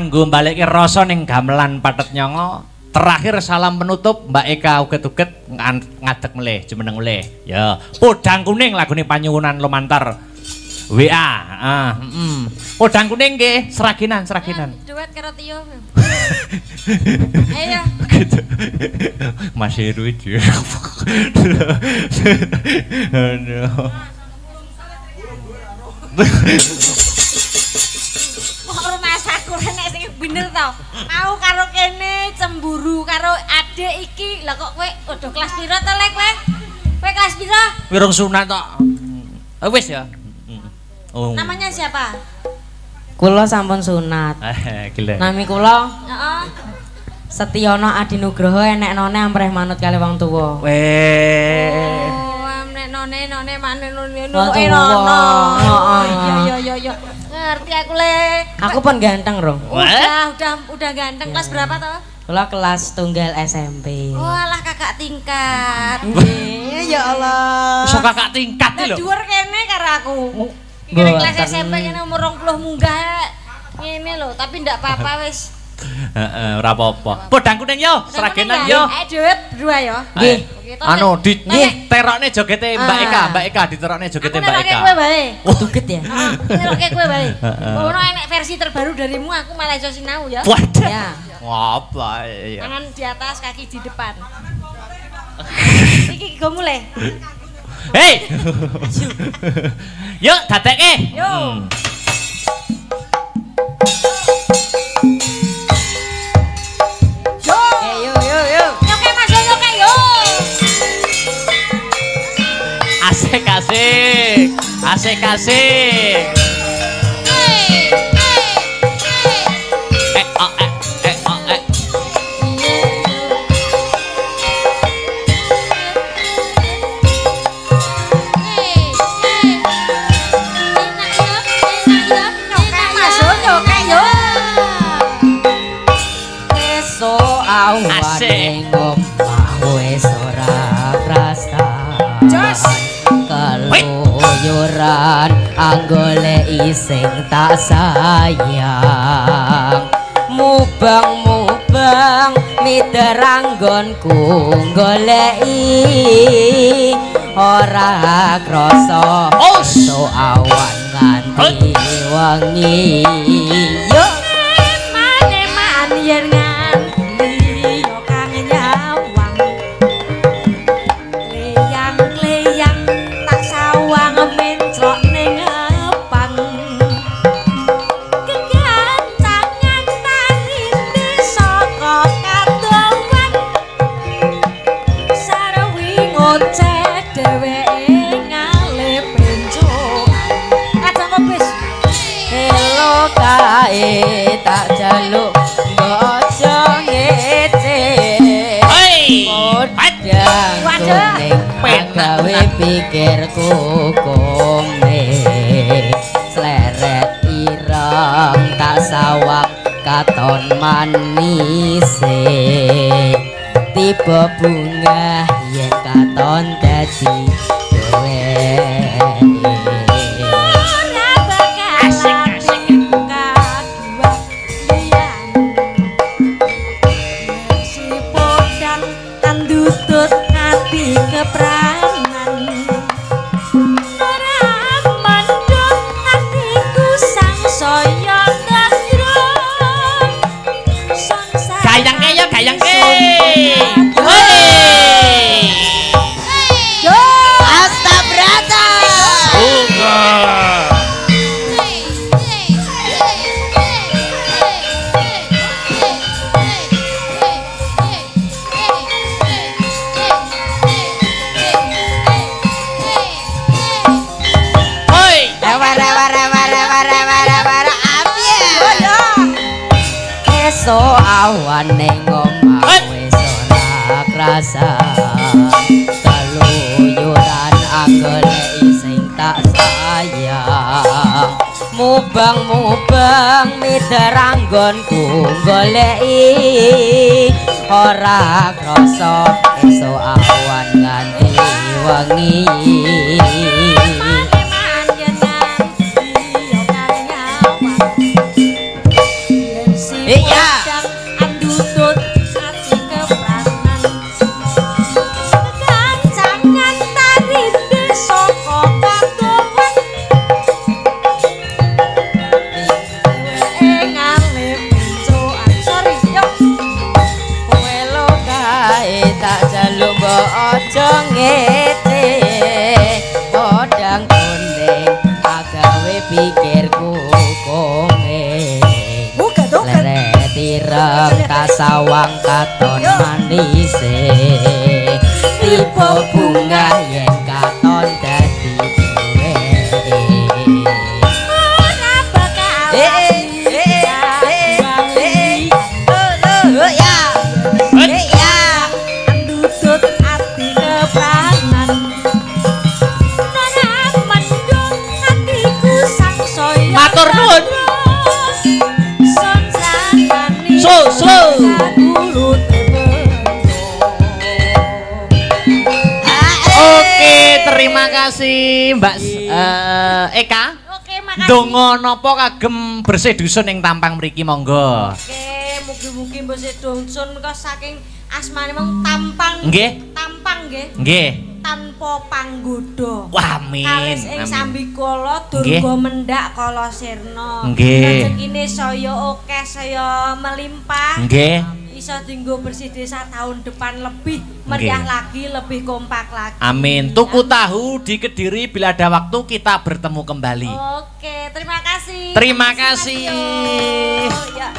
Kanggo balekke rasa ning gamelan Pathet Nyanga. Terakhir salam penutup Mbak Eka uget-uget ngadeg melih jumeneng melih. Ya, Podang Kuning lagune panyuwunan lumantar WA. Heeh, heeh. Podang Kuning nggih, seraginan, seraginan. Duet karo Tio. Ayo. Gitu. Mas Heru iki. Aduh. Kok rumahku nek sing bener to. Mau karo kene cemburu karo adik iki. Lah kok kowe udah kelas piro to lek kowe? Kowe kelas piro? Wirung sunat tok. Wis ya. Oh. Namanya siapa? Kula sampun sunat. Gila. Nami kula heeh. Setiono Adinugroho enek none amrih manut kali wong tuwa. Weh. Oh, amrih none none manut none Wong none. tuwa. Heeh. Iya iya iya. Ngerti aku le. Aku pun ganteng, Rong. Udah ganteng. Kelas berapa toh? Kula kelas tunggal SMP. Oh, alah kakak tingkat. Nggih, ya Allah. Iso kakak tingkat iki lho. Lah dhuwur kene karo aku. Iki kelas SMP kene umur 20 munggah ngene lho, tapi ndak apa-apa wis. Heeh, ora apa-apa. Podang Kuning yo, seragenan yo. Dhewe berdua yo. Nggih. Anu di terokne jogete Mbak Eka, Mbak Eka diterokne jogete Mbak Eka. Aku neroke kowe wae. Duget ya. Heeh, neroke kowe wae. Ono enek versi terbaru darimu aku malah iso sinau ya. Waduh. Ya. Ngapa ya. Tangan di atas, kaki di depan. Iki go mulai. Hei. Yuk dadeke. Yo. Yo. Yo yo yo. Nyoke Mas, nyoke yo. Asik asik. Asik asik. Eh oh eh eh oh eh. Asik. Omah wis ora krasan. Jos. Keluyuran anggoleki sing tak sayang. Mubang-mubang mider anggonku goleki ora krasa so awan nganti wengi. Yo eman-eman yen nganti yo kang nyawang. Leyang-leyang tak sawang menclok ning epang. Kegancangan tarine saka kadowan. Sarwi ngoceh dheweke ngalih pencokan. Aja ngobis. Elo kae tak jaluk mbok aja ngece. Hei. Podang kuning gawe pikirku kome. Sleret ireng tak sawang katon manise. Tiba bunga yen katon dadi dheweke. Ora bakal Asik asik. kaduan liyane. Si podang tandutut ati kepranan. Ora mandhut atiku sangsaya tendrung. Gayangke yo gayangke. Hei. Yo. Astabrata. Bunga. Hoi. Ewer Esuk awan ning omah wis ora krasan. Keluyuran anggoleki sing tak sayang. Mubang-mubang mider anggonku goleki ora krasa esuk awan nganti wengi. Eman-eman yen nganti yo kang nyawang. Yen si aja ngece podang kuning agawe pikirku kuning leret ireng kasawang katon manise tiba bunga yen katon dadi duweke ora bakal ndudut ati kepranan ora mendung atiku sangsaya matur nuwun slow slow. Oke, terima kasih Mbak Eka. Oke, makasih. Donga napa kagem bersih dusun ing Tampang mriki monggo. Oke, mugi-mugi bersih dusun menika saking asmane mong Tampang. Nggih. Tampang nggih. Nggih. Tanpa panggoda. Wah, amin. Kalis ing sambikala durga mendhak kala sirna. Nggih. Rezekine saya akeh, saya melimpah. Nggih. Iso dienggo bersih desa tahun depan lebih meriah lagi, lebih kompak lagi. Amin. Tuku tahu di Kediri, bila ada waktu kita bertemu kembali. Oke, terima kasih. Terima kasih. Ya.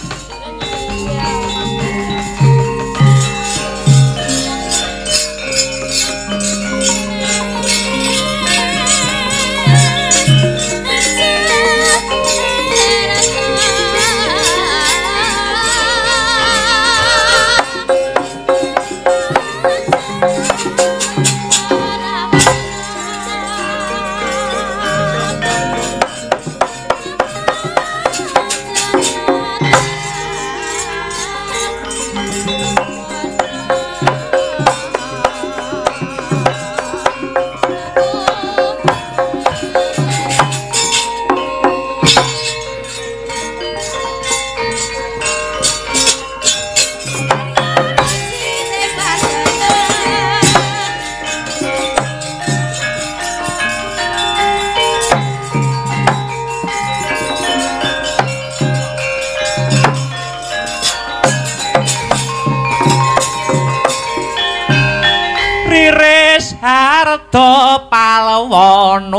Harta palwanuting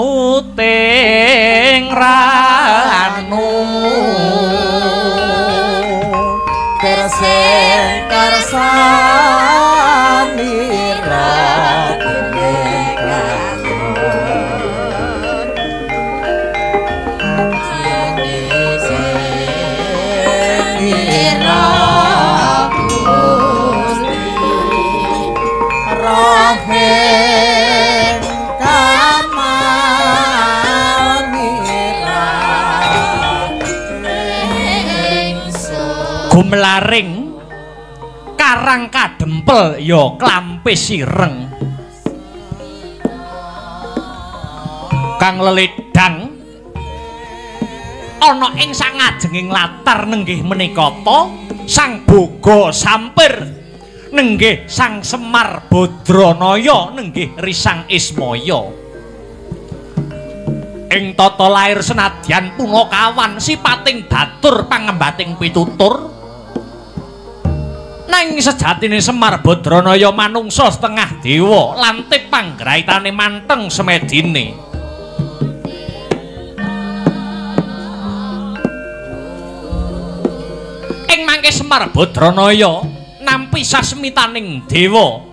ranu kersing karsanira gumlaring karang kadempel ya klampis ireng kang leledang ana ing sangajenging latar nenggih menika ta Sang Boga Sampir nenggih Sang Semar Badranaya nenggih Risang Ismaya. Ing tata lair senadyan punakawan sipating batur pangembating pitutur, nanging sejatine Semar Badranaya manungsa setengah dewa lantip panggraitane manteng semedine. Ing mangke Semar Badranaya nampi sasmitaning dewa,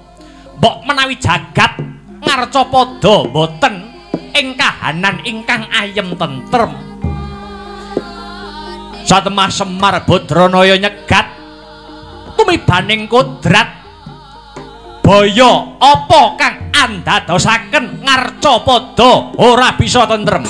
mbok menawi jagat ngarcapada boten ing kahanan ingkang ayem tentrem. Satemah Semar Badranaya nyegat tumibaning kodrat baya apa kang andadosaken ngarcapada ora bisa tentrem.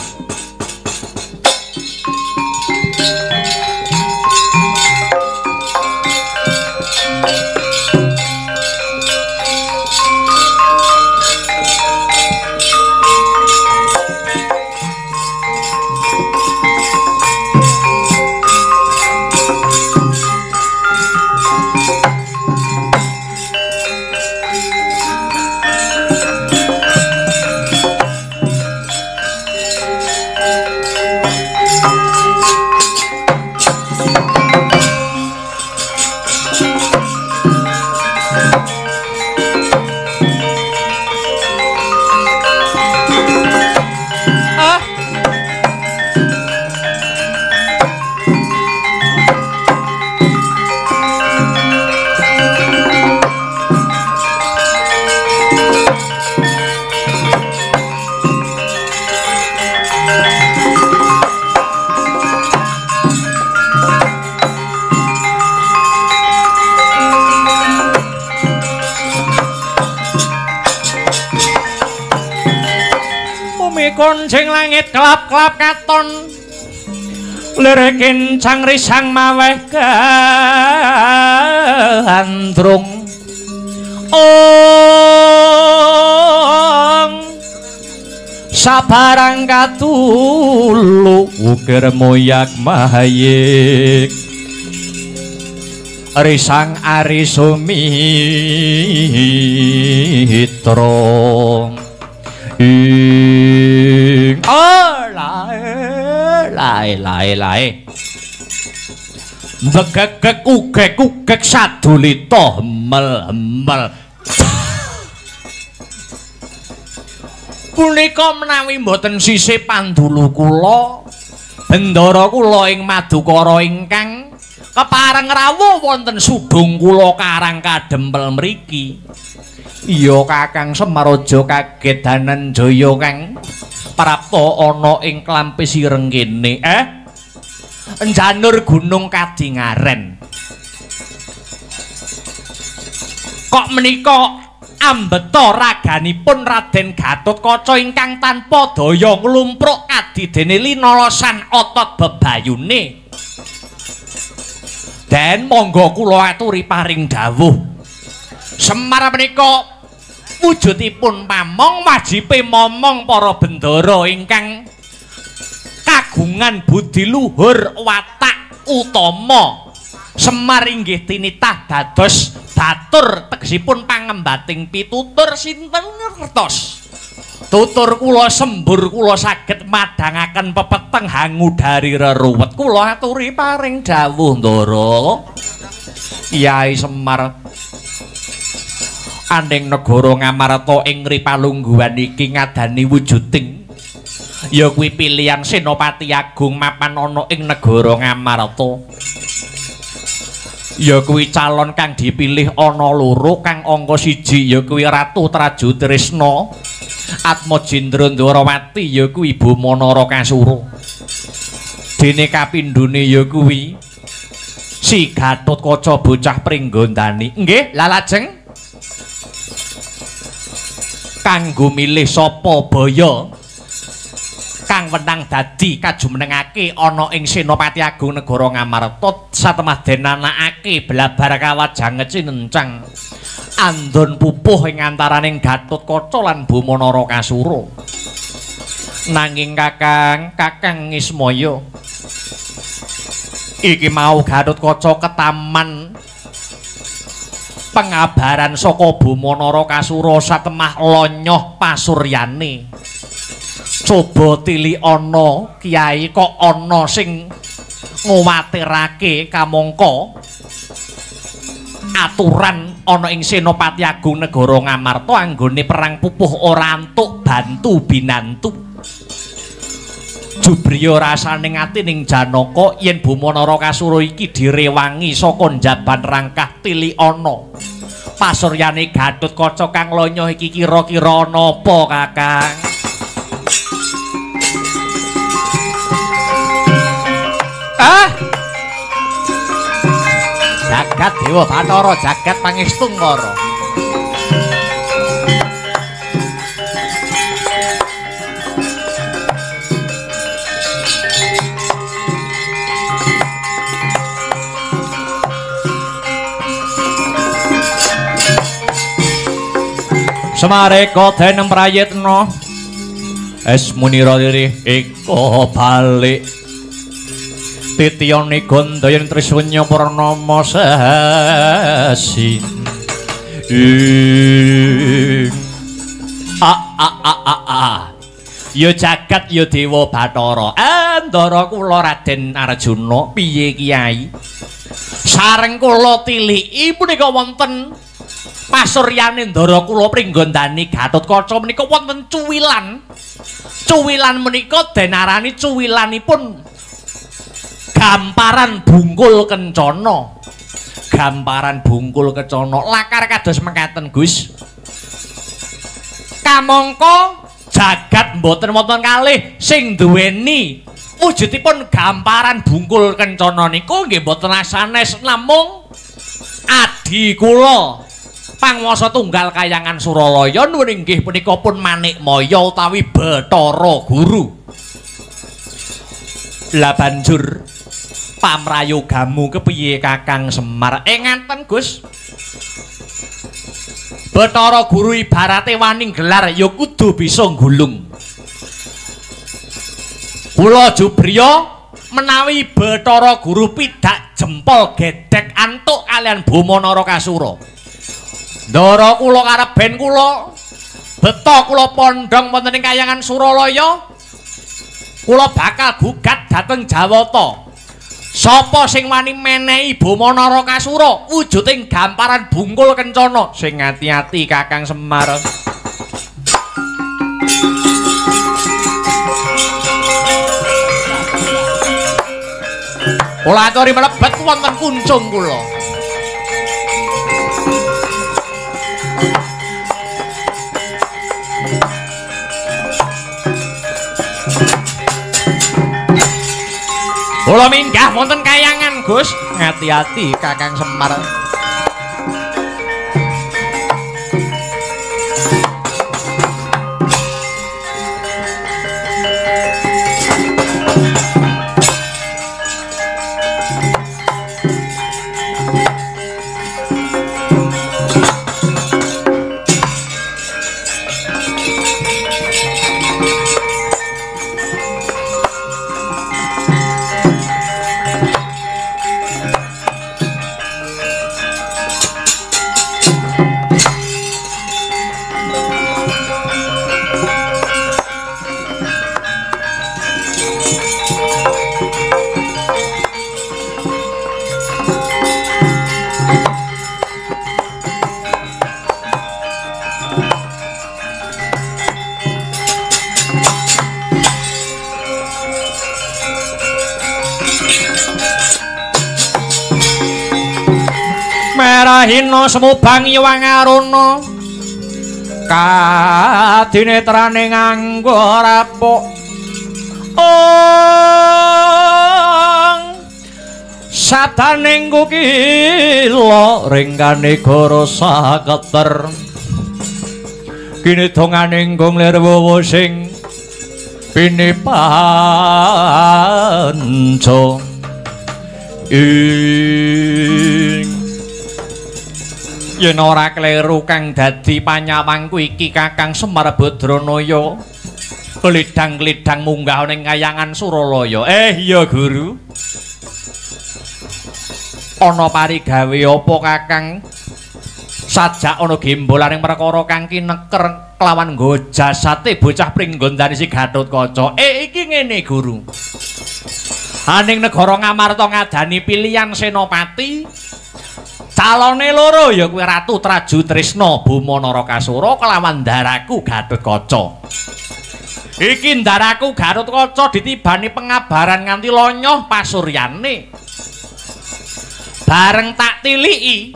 konjing langit kelap-kelap katon lire kencang risang maweh gandrung ong sabarang katulu ukir moyak mahayik risang ari sumitra ing oh lae lae lae lae begegek ugek ugek sadulita hemel hemel punika menawi mboten sisih pandulu kula bendara kula ing Madukara ingkang kepareng rawuh wonten sudung kula Karang Kadempel mriki. Iya Kakang Semar aja kaget Dananjaya kang prapta ana ing Klampis ireng kene. Njanur Gunung Kadingaren. Kok menika ambeta raganipun Raden Gatotkaca ingkang tanpa daya nglumpruk kadidene linolosan otot bebayune. Den monggo kula aturi paring dawuh. Semar menika wujudipun pamong wajibe momong para bendara ingkang kagungan budi luhur watak utama. Semar inggih tinitah dados batur tegesipun pangembating pitutur sinten ngertos. Tutur kula sembur kula saged madhangaken pepeteng hangudari reruwet. Kula aturi paring dawuh Ndara. Kyai Semar aning negara Ngamarta ing Nripalungguhan iki ngadani wujuding ya kuwi pilihan Senopati Agung mapan ana ing negara Ngamarta. Ya kuwi calon kang dipilih ana loro, kang angka siji ya kuwi Ratu Traju Tresna Atmajendra Ndwarawati ya kuwi Ibu Manara Kasura. Dene kapindhone ya kuwi si Gatotkaca bocah Pringgondani. Nggih, lha lajeng kanggo milih sapa baya kang wenang dadi kajumenengake ana ing Senopati Agung Negara Ngamarta satemah den anakake blabar kawajang ngecinencang andon pupuh ing antaraning Gatotkaca lan Bumanara Kasura. Nanging Kakang, Kakang Ngismaya iki mau Gatotkaca ketaman pengabaran saka Bumanara Kasura satemah lonyoh pasuryane. Coba tili ana kiai kok ana sing nguwatirake kamangka aturan ana ing Senopati Agung Negara Ngamarta anggone perang pupuh ora antuk bantu binantu. Jubriya rasane ati ning Janaka yen Bumanara Kasura iki direwangi saka njaban rangkah tili ana. Pasuryane Gatotkaca kang lonyoh iki kira-kira ana apa Kakang? Ah! Jagat Dewa Bathara, jagat Pangestungkara. Semareka denem prayitna es munira lirih eka balik titiyane Gandayan Triswenya Purnama sasi. A a a a a. Ya jagat ya Dewa Bathara. Ndara kula Raden Arjuna piye Kyai? Sareng kula tiliki punika wonten pasuryane ndara kula Pringgondani Gatotkaca menika wonten cuwilan. Cuwilan menika den arani cuwilanipun gamparan bungkul kencana. Gamparan bungkul kencana lakar kados mekaten Gus. Kamangka jagat mboten wonten kalih sing duweni wujudipun gamparan bungkul kencana niku nggih mboten sanes namung adi kula Panguwasa tunggal kayangan Suralaya nuwun inggih punika pun Manikmaya utawi Bathara Guru. Lah banjur pamrayogamu kepiye Kakang Semar? Ngaten Gus. Bathara Guru ibarate wani gelar ya kudu bisa nggulung. Kula jubriya menawi Bathara Guru pidak jempol gedhek antuk kalian Boma Narakasura. Ndara kula kareben kula beta kula pondhong wonten ing kayangan Suralaya, kula bakal gugat dhateng Jawata. Sapa sing wani menehi Boma Narakasura wujuding gamparan bungkul kencana? Sing ati-ati Kakang Semar. Kula aturi mlebet wonten kuncung kula. Kula minggah wonten kayangan, Gus. Ngati-ati Kakang Semar. Merahina semubang Iwang Aruna kadinetrane nganggo rapuk ong sadaning kukila ringkane goro saketer kinidongane nggo nglir wowo sing pinipanca ing yen ora kleru kang dadi panyawangku iki Kakang Semar Badranaya klidang-klidang munggah ning kayangan Suralaya. Iya Guru. Ana parigawe apa Kakang? Sajak ana gembolaning perkara kang kineker kelawan nggo jasate bocah Pringgondani si Gatotkaca. Iki ngene Guru. Aning negara Ngamarta ngadani pilihan senopati. Calone loro ya kuwi Ratu Traju Trisna Boma Narakasura kelawan ndaraku Gatotkaca. Iki ndaraku Gatotkaca ditibani pengabaran nganti lonyoh pasuryane. Bareng tak tiliki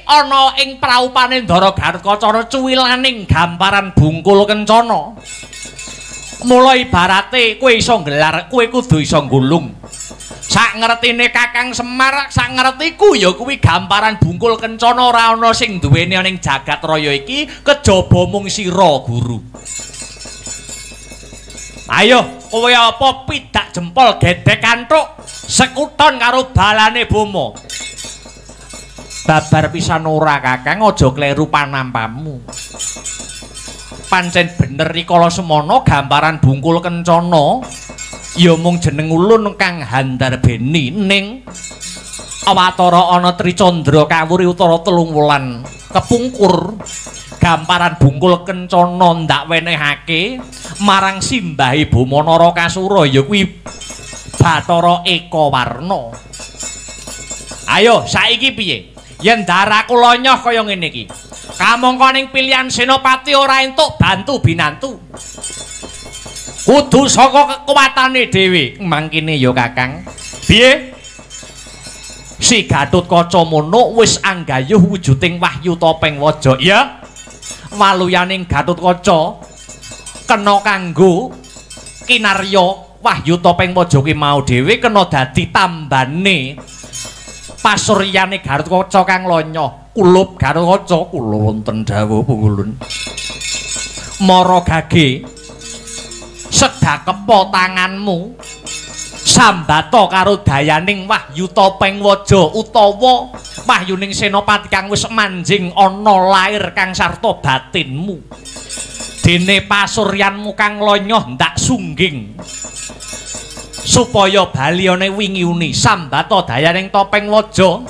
ana ing praupane Ndara Gatotkaca ana cuwilaning gamparan bungkul kencana. Mula ibarate kowe iso nggelar, kowe kudu iso nggulung. Sak ngertine Kakang Semar, sak ngertiku ya kuwi gamparan bungkul kencana ora ana sing duweni ning jagat raya iki kejaba mung sira Guru. Ayo, kowe apa pidak jempol gedhek antuk sekuton karo balane Boma. Babar pisan ora Kakang, aja kleru panampamu. Pancen bener rikala semono gamparan bungkul kencana ya mung jeneng ulun kang handarbeni ning awatara ana Tricandra kawuri utara 3 wulan kepungkur gamparan bungkul kencana ndak wenehake marang simbahe Boma Narakasura ya kuwi Bathara Eka Warna. Ayo saiki piye yen daraku lonyoh kaya ngene iki kamangka ning pilihan senopati ora entuk bantu binantu kudu saka kekuatane dhewe. Mangkene ya Kakang. Piye? Si Gatotkaca mono wis anggayuh wujuding wahyu topeng waja. Iya. Waluyaning Gatotkaca kena kanggo kinarya wahyu topeng waja ki mau dhewe kena dadi tambane Pasuryane Gathotkaca kang lonyoh, kulup Gathotkaca kula wonten dawuh pungulun. Mara gage sedakepa tanganmu sambata karo dayaning wahyu topeng waja utawa wahyuning senopati kang wis manjing ana lair kang sarta batinmu. Dene pasuryanmu kang lonyoh ndak sungging supaya baliyane wingi uni. Sambata dayaning topeng waja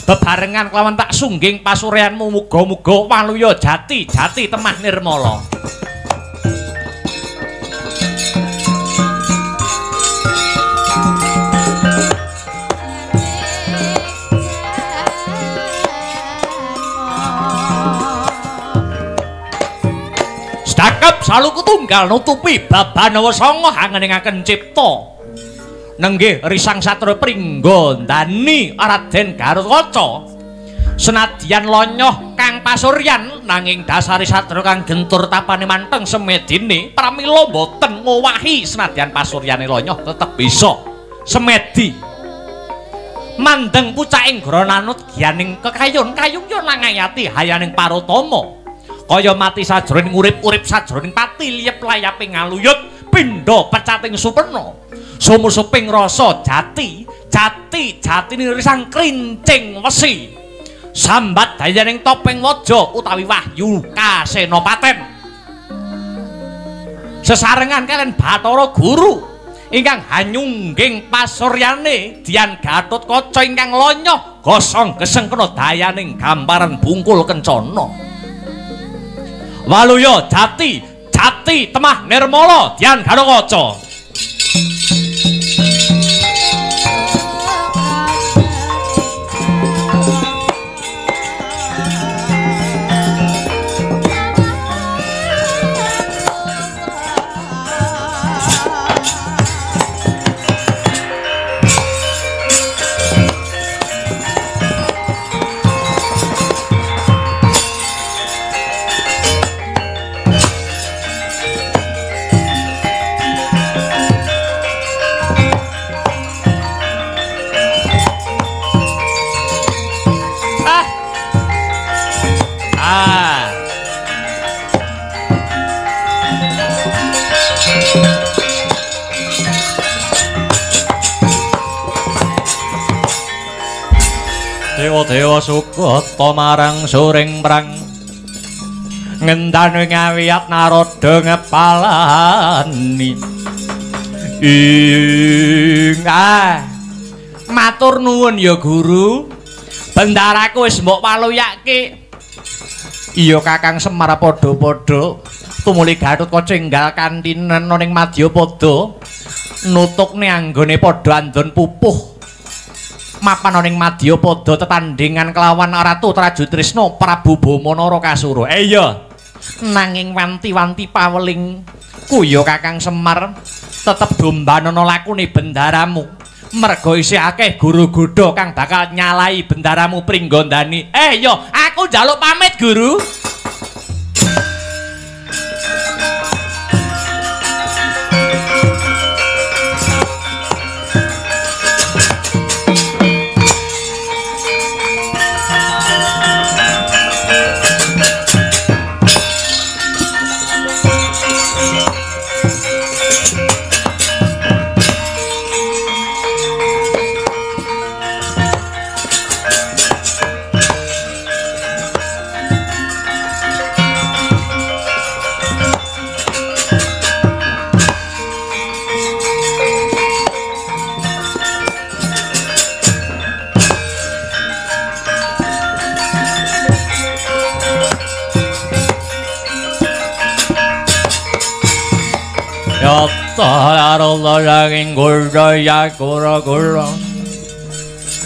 bebarengan kelawan tak sungging pasuryanmu, muga-muga waluya jati jati temah nirmala. Sedakep saluku tunggal nutupi babanawa sanga hangeningaken cipta. Nenggih risang satria pringga ndani Raden Gathotkaca. Senadyan lonyoh kang pasuryan nanging dasare satria kang gentur tapane manteng semedine pramila boten ngowahi senadyan pasuryane lonyoh tetep bisa semedi. Mandeng pucaking grananut giyaning kekayun kayungya nangayati hayaning parutama. Kaya mati sajroning urip-urip sajroning pati liyep layaping ngaluyut pindha pecating supena. Sumusuping rasa jati, jati jatine risang krincing wesi. Sambat dayaning topeng waja utawi wahyu kasenopaten. Sesarengan kalian Bathara Guru ingkang hanyungging pasuryane Dian Gathotkaca ingkang lonyoh gosong geseng kena dayaning gamparan bungkul kencana. Waluya jati, jati temah nirmala Dian Gathotkaca. Dewa-dewa sukata marang suring prang ngendane ngawiyat naroda ngepalani. Ing matur nuwun ya guru, bendaraku wis mbok waluyake. Iya Kakang Semar padha-padha tumuli Gathotkaca enggal kantinen ning Madyapada nutukne anggone padha andon pupuh. Mapan ning Madyapada tetandhingan kelawan Ratu Trajutrisna Prabu Bama Narakasura. Iya. Nanging wanti-wanti paweling kuya Kakang Semar tetep dombanana lakune bendaramu. Merga isih akeh guru godha kang bakal nyalai bendaramu Pringgondani. Iya, aku njaluk pamit guru.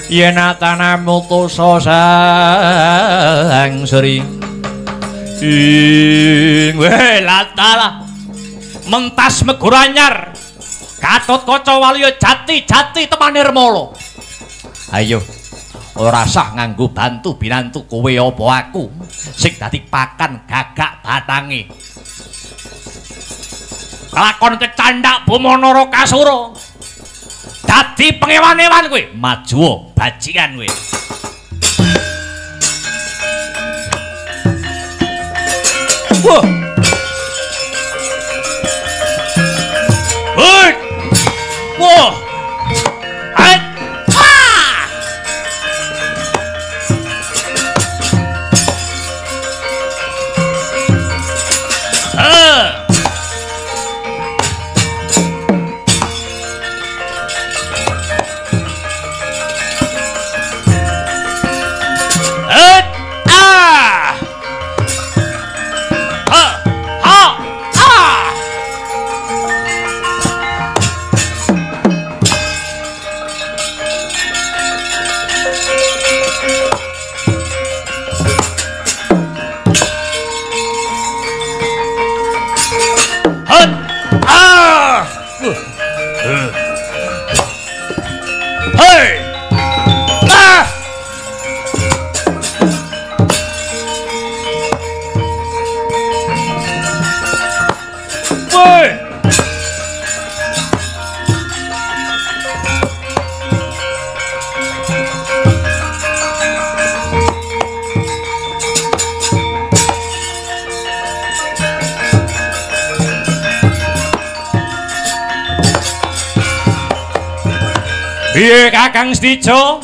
Yen atanamu tusa sang sri ing welatala mentas megur anyar Gathotkaca waluya jati-jati teman nirmala. Ayo ora sah nganggo bantu binantu kowe apa aku sing dadi pakan gagak batange. Kelakon kecandak Bama Narakasura. Dadi pengewan-ewan kowe, maju bajingan kowe. Wah. Hei. Wah. Hai. Ah. Hei. Ah. Woi. Piye Kakang Stijo?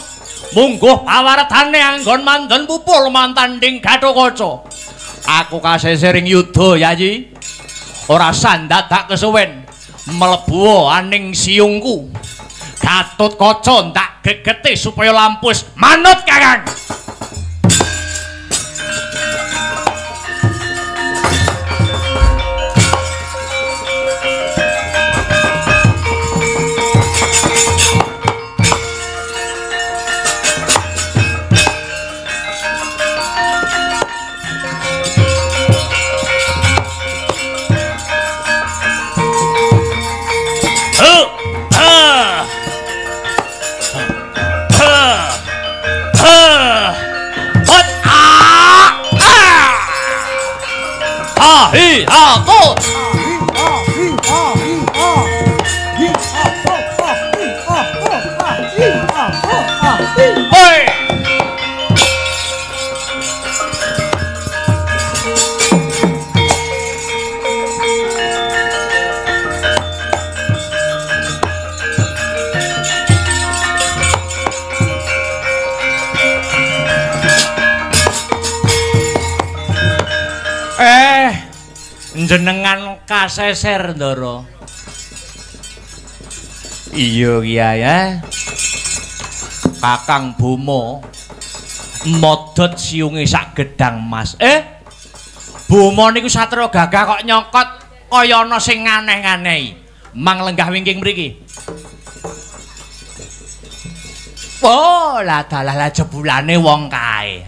Mungguh pawartane anggon mandhen pupul mantanding Gathotkaca. Aku kasesering yuda, Yayi. Ora sandadak kesuwen mlebu aning siungku. Gathotkaca ndak gegete supaya lampus manut Kakang. Hi ha ho. Hi ha hi ha hi ha ho ha hi ha ho ha hi ha ho ha hi. Hoi. Jenengan kaseser, Ndara. Iya, Kyai. Kakang Boma modhot siunge sak gedang mas. Boma niku satria gagah kok nyokot kaya ana sing aneh-anehi. Mang lenggah wingking mriki. Oh, lah dalah lah jebulane wong kae.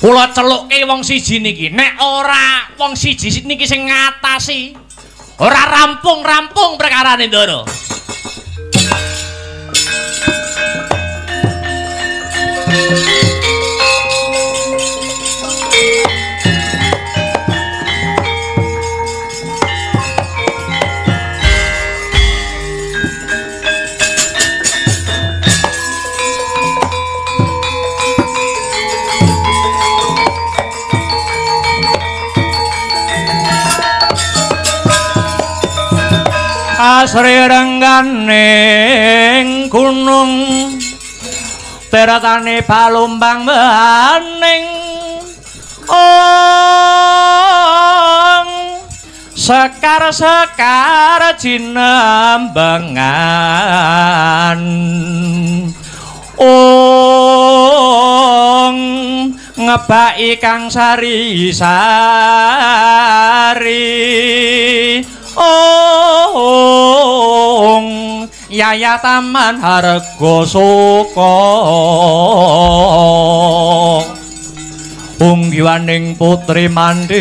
Kula celukke wong siji niki, nek ora wong siji niki sing ngatasi, ora rampung-rampung perkarane, Ndara. Asri rengganing gunung teratane balumbang bening ong sekar-sekar jinembengan ong ngebaki kang sari-sari ong yaya taman harga suka unggiwaning putri mandili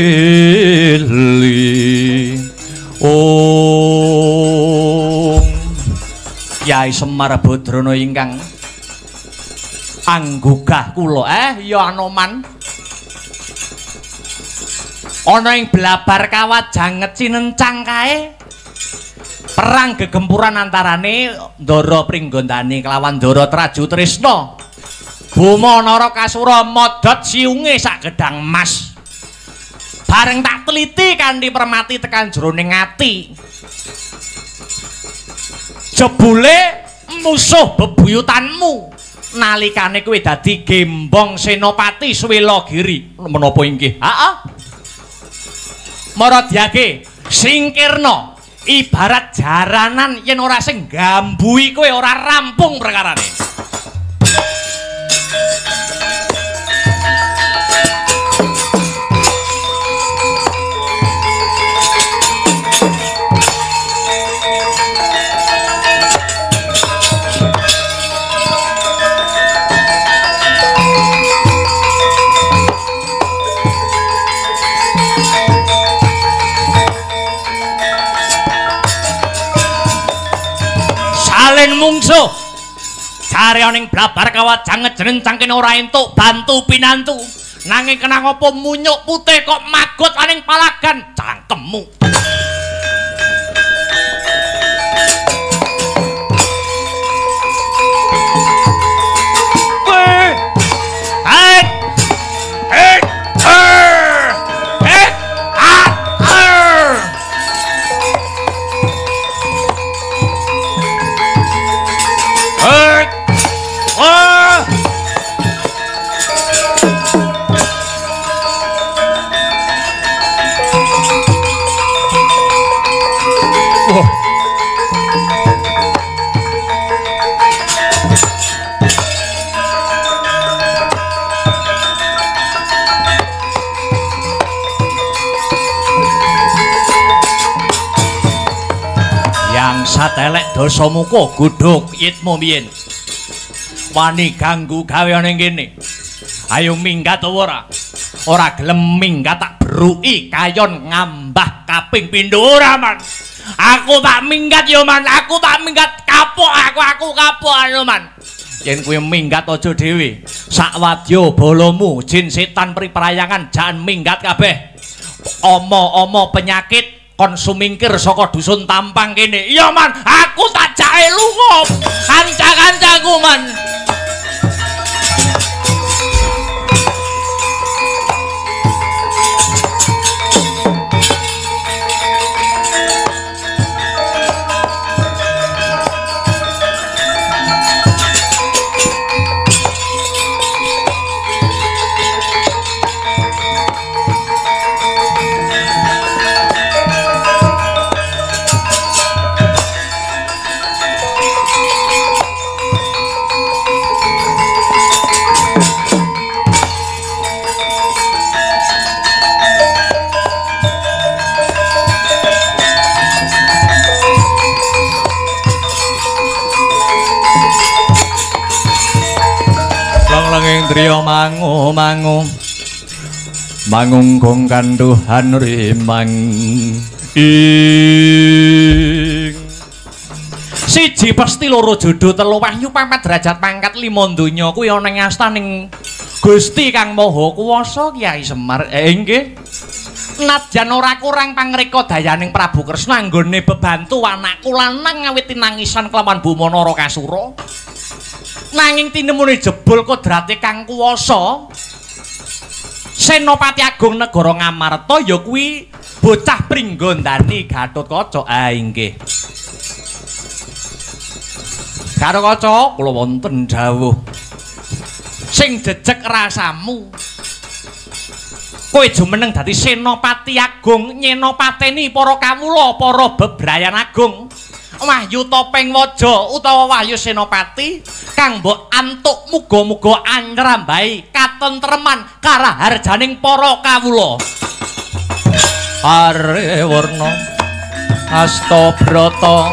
ong Yai Semar Badrana ingkang anggugah kula. Ya Anoman, ana ing blabar kawat janget cinencang kae Perang gegempuran antarane Ndara Pringgondani kelawan Ndara Traju Tresna. Boma Narakasura modhot siunge sak gedang mas. Bareng tak teliti kanthi permati tekan jroning ati. Jebule musuh bebuyutanmu nalikane kowe dadi gembong senopati Swelagiri. Menapa inggih? Heeh. Maradiake singkirna ibarat jaranan yen ora sing gambui kowe ora rampung perkarane. Salin mungsuh jare ning blabar kawajang ngejenen cangkene ora entuk bantu pinantu, nanging kenang apa munyuk putih kok magot aning palagan cangkemmu. Yang satelek Dasamuka godhog yitmu biyen wani ganggu gawe ning kene. Ayo minggat apa ora? Ora gelem minggat tak beruki kayon ngambah kaping pindho. Ora man. Aku tak minggat yo man, aku tak minggat kapok aku kapok anu man. Yen kowe minggat aja dhewe. Sak wadya balamu jin setan priprayangan jan minggat kabeh. Ama-ama penyakit kon sumingkir saka dusun Tampang kene. Iya man, aku tak jake lunga. Kanca-kancaku man. Indriya mangu mangu mangungkung kanduhan rimang ing siji pasti loro jodoh telu wahyu papat derajat pangkat lima donya kuwi ana ing astaning Gusti Kang Maha Kuwasa Kyai Semar. Inggih. Nadyan ora kurang pangreka dayaning Prabu Kresna anggone bebantu anakku lanang ngawit tinangisan kelawan Boma Narakasura. Nanging tinemune jebul kodrate Kang Kuwasa Senopati Agung Negara Ngamarta ya kuwi bocah Pringgondani Gatotkaca. Ah inggih. Gatotkaca kula wonten dawuh sing jejeg rasamu. Kowe jumeneng dadi Senopati Agung nyenopateni para kawula para bebrayan agung. Wahyu Topeng Waja utawa Wahyu Senopati kang mbok antuk muga-muga anyrambahi katentreman karaharjaning para kawula. Are warna asta brata